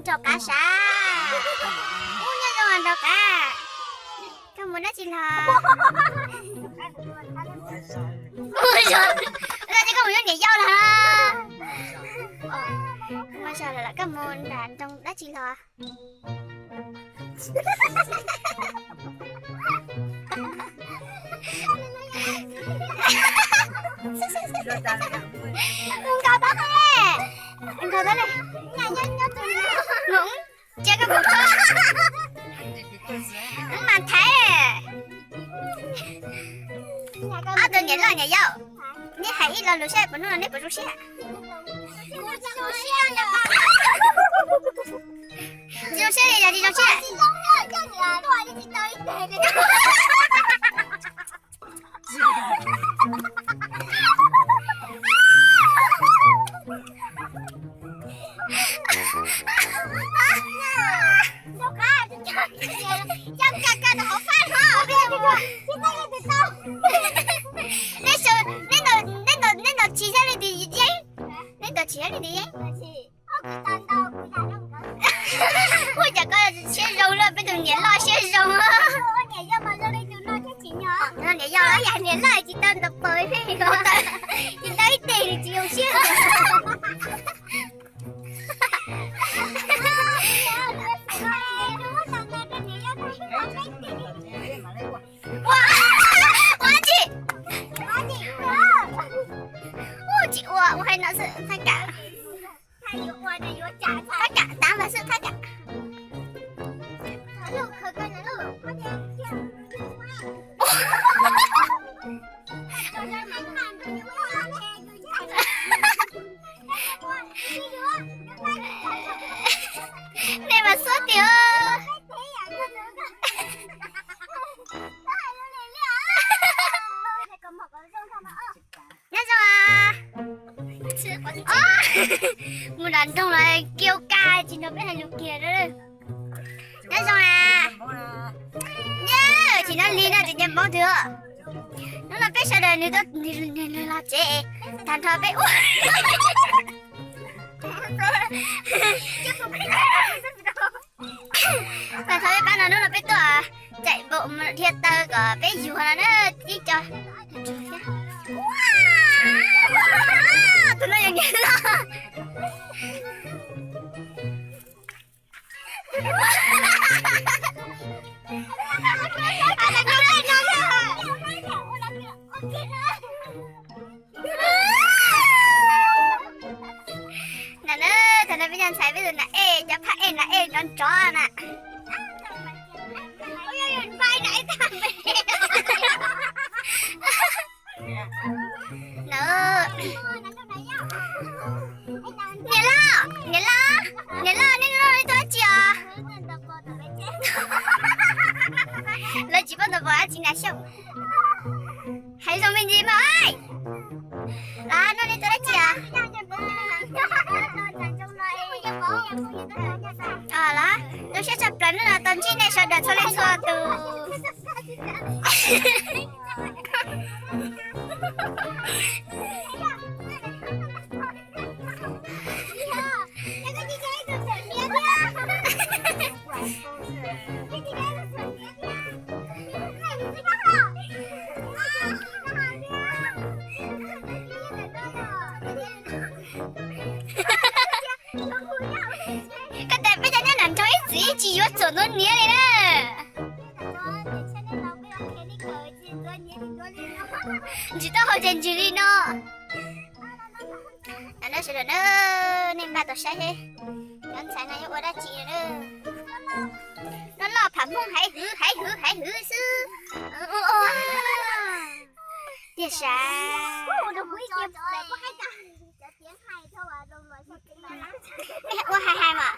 Nraug qav sav. Ub, nyob zoo nraug qav. Koj mus dab tsi los? Ua cas koj mus yuav niam yau los? Ua cas koj mus nram nroog dab tsi los? Nkaus tau ne, nkaus tau ne. Cia koj mus tso. Mas thaiv. Ob tug niam loj niam yau, neb hais ib lo lus saib puas hnub no neb puas zoo siab. Tsis zoo siab li, yog tsis zoo siab. Neb ntaus tsis yog li tis yeeb, neb ntaus tsis yog li tis yeeb. Ua cas koj siab zoo luaj, peb tus niam loj siab zoo. Niam yau los yog niam loj tsis tau ntaus paus, tsis tau ib teg nws tsis zoo siab. Ua, ua dab tsi? Ua tsis ua, ua hais no xwb, thaj kam. Thaj kam, tav mas xwb, thaj kam. Nej mas xub tiag. Nyob zoo. Mus nram nroog los kiag ua kaj tsis nrog peb hais lus kiag. Nyob zoo na. Nyob tsis nyob li no tsis nyob npaum twg. Hnub no peb sawv daws nws tuaj nws los tsev tag nrho peb ua. Tag nrho peb pab no hnub no peb tuaj tsaim npaum dhia taw kom peb yuav no na tib co. Tus no yog niam loj. Na na, thaum no peb cov ntxhais peb tus na ej cov phaj ej na ej nrov nrov na. Niam loj, niam loj, niam loj, nej noj li tuaj dab tsi os? Lawv tsis pab ntaus pos dab tsi na xyooj. Hais zoo me ntsis mas. Los noj li tuaj dab tsi os? Los zoo siab tshaj plaws hnub no tau ntsib nej sawv daws txhua leej txhua tus. Koj tias peb cov nyob nram nroog ib txwm ib tsis yuav txom ntuav niam li na. Ntsis taub hau ces ntsis li no. Sawv daws na, nej npaj tau saib seb cov ntxhais no yuav ua dab tsi. Loj loj pham Hmoob haiv hwv haiv hwv haiv hwv xwb. Tiag sav. Ua hais hais mas.